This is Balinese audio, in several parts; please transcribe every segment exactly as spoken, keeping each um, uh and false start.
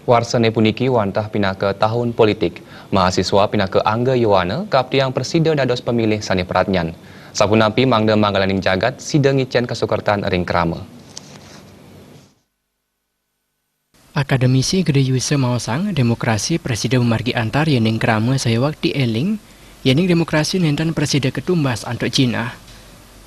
Warsa sané puniki wantah pinaka tahun politik. Mahasiswa pinaka angga yowana kaaptiang prasida dados pamilih sané pradnyan. Sapunapi mangda manggalaning jagat sida ngicén kasukertan ring krama. Akademisi Gede Yusa maosang, demokrasi prasida mamargi antar yéning krama saha wakti éling, yéning demokrasi nénten prasida katumbas antuk jinah.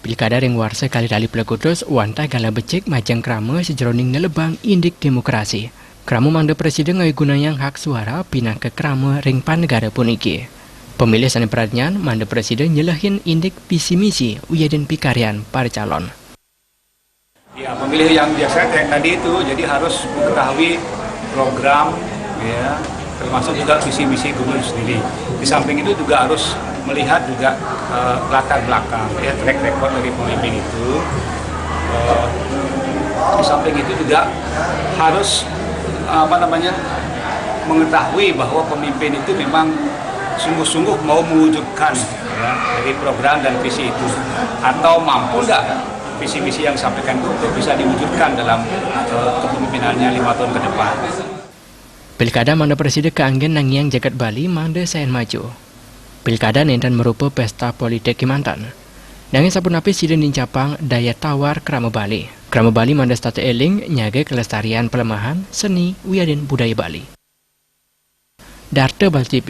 Pilkada ring warsa kalih tali plekutus wantah galah becik majeng krama sajeroning nelebang indik demokrasi. Krama mangda prasida ngawigunayang hak suara pinaka krama ring pan negara puniki. Pamilih sané pradnyan mangda prasida nyelehin indik visi misi wiadin pikaryan para calon. Ya, pemilih yang biasa kayak tadi itu, jadi harus mengetahui program, ya, termasuk juga visi misi gubernur sendiri. Di samping itu juga harus melihat juga eh, latar belakang, ya, track record dari pemimpin itu. Eh, di samping itu juga harus apa namanya, mengetahui bahwa pemimpin itu memang sungguh-sungguh mau mewujudkan, ya, dari program dan visi itu, atau mampu nggak visi misi yang disampaikan itu untuk bisa diwujudkan dalam eh, kepemimpinannya lima tahun ke depan. Pilkada mangda prasida kaanggén nangiang jagat Bali mangda sayan maju. Pilkada nénten marupa pésta politik kémanten. Nanging sapunapi sida nincapang daya tawar krama Bali. Krama Bali mangda setata éling nyaga kelestarian palemahan seni wiadin budaya Bali. Darta Bali T V.